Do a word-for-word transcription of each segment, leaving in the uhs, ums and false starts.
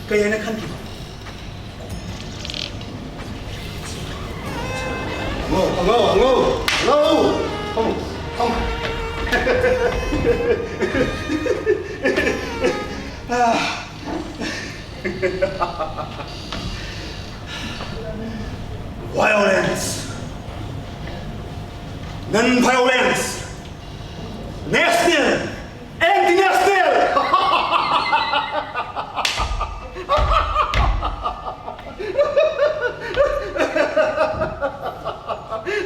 ꯀꯩ ꯍꯥꯏꯅ ꯈꯟꯈꯤꯕ? ꯍꯪꯉꯣ, ꯍꯪꯉꯣ, ꯍꯪꯉꯣ, ꯍꯪꯉꯣ! ꯐꯝꯃꯣ, ꯐꯝꯃꯣ꯫ Violence, non-violence, national, anti-national!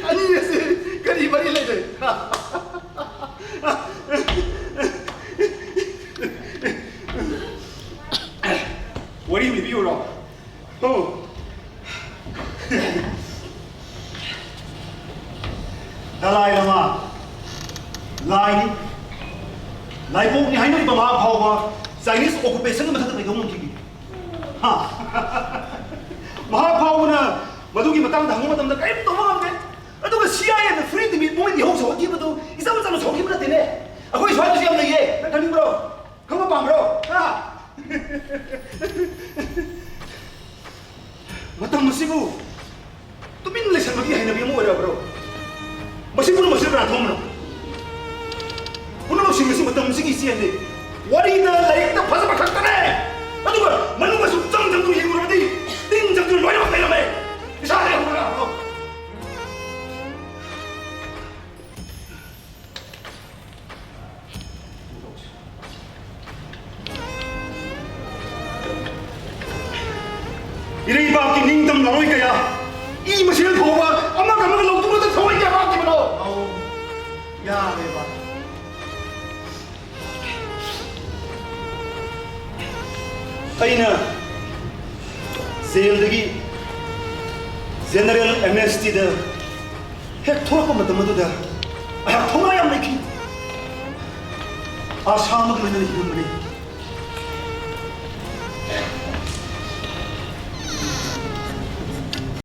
ꯑꯅꯤ ꯑꯁꯤ ꯀꯔꯤ ꯃꯔꯤ ꯂꯩꯅꯩ? ꯋꯥꯔꯤ ꯑꯃ ꯂꯤꯕꯤꯌꯨꯔꯣ? ꯑꯣ꯫ ꯗꯂꯥꯏ ꯂꯥꯃꯥ, ꯂꯥꯏꯅꯤ, ꯂꯥꯏꯕꯣꯛꯅꯤ ꯍꯥꯏꯅꯔꯤꯕ ꯃꯍꯥꯛ ꯐꯥꯎꯕ Chinese occupation ꯒꯤ ꯃꯊꯛꯇ ꯀꯩꯗꯧ ꯉꯝꯈꯤꯒꯦ? ꯍꯥ? ꯃꯍꯥꯛ ꯐꯥꯎꯕꯅ ꯃꯗꯨꯒꯤ ꯃꯇꯥꯡꯗ ꯍꯪꯕ ꯃꯇꯝꯗ ꯀꯔꯤꯝ ꯇꯧꯕ ꯉꯝꯗꯦ꯫ ꯑꯗꯨꯒ C I A ꯅ Free Tibet movement ꯏꯍꯧ ꯁꯧꯍꯟꯈꯤꯕꯗꯨ ꯏꯆꯝ ꯆꯝꯅ ꯁꯧꯈꯤꯕ ꯅꯠꯇꯦꯅꯦ꯫ ꯑꯩꯈꯣꯏ ꯁ꯭ꯋꯥꯏꯗꯁꯨ ꯌꯥꯝ ꯂꯩꯌꯦ꯫ ꯅꯪ ꯈꯪꯅꯤꯡꯕ꯭ꯔꯣ? ꯈꯪꯕ ꯄꯥꯝꯕ꯭ꯔꯣ? ꯍꯥ? ꯃꯇꯝ ꯑꯁꯤꯕꯨ ꯇꯨꯃꯤꯟ ꯂꯩꯁꯟꯕꯒꯤ ꯍꯩꯅꯕꯤ ꯑꯃ ꯑꯣꯏꯔꯛꯑꯕ꯭ꯔꯣ? ꯃꯁꯤ ꯄꯨꯝꯅꯃꯛꯁꯤ ꯀꯅꯥ ꯊꯣꯛꯍꯟꯕꯅꯣ? ꯄꯨꯝꯅꯃꯛꯁꯤꯡ ꯑꯁꯤ ꯃꯇꯝꯁꯤꯒꯤ ꯏꯆꯦꯜꯅꯤ꯫ ꯋꯥꯔꯤꯗ, ꯂꯥꯏꯔꯤꯛꯇ ꯐꯖꯕ ꯈꯛꯇꯅꯦ꯫ ꯑꯗꯨꯒ ꯃꯅꯨꯡꯗ ꯁꯨꯝ ꯆꯪ ꯆꯪꯗꯨꯅ ꯌꯦꯡꯂꯨꯔꯕꯗꯤ ꯇꯤꯟ ꯆꯪꯗꯨꯅ ꯂꯣꯏꯅꯃꯛ ꯂꯩꯔꯝꯃꯦ꯫ ꯏꯁꯥꯗ ꯌꯥꯝ ꯍꯣꯠꯅꯔꯛꯑꯣ꯫ ꯏꯔꯩꯕꯥꯛꯀꯤ ꯅꯤꯡꯇꯝ ꯂꯥꯔꯣꯏ ꯀꯌꯥ, ꯏ ꯃꯁꯦꯜ ꯐꯥꯎꯕ ꯑꯃꯒ ꯑꯃꯒ ꯂꯧꯊꯣꯛꯅꯗ ꯊꯋꯥꯏ ꯀꯌꯥ ꯋꯥꯠꯈꯤꯕꯅꯣ? ꯑꯧ, ꯌꯥꯔꯦꯕ꯫ ꯑꯩꯅ ꯖꯦꯜꯗꯒꯤ general amnesty ꯗ ꯍꯦꯛ ꯊꯣꯛꯂꯛꯄ ꯃꯇꯝ ꯑꯗꯨꯗ ꯑꯩꯍꯥꯛ ꯊꯧꯅꯥ ꯌꯥꯝ ꯂꯩꯈꯤ꯫ ꯑꯥꯁꯥ ꯑꯃꯒ ꯂꯣꯏꯅꯅ ꯍꯤꯡꯂꯝꯕꯅꯤ꯫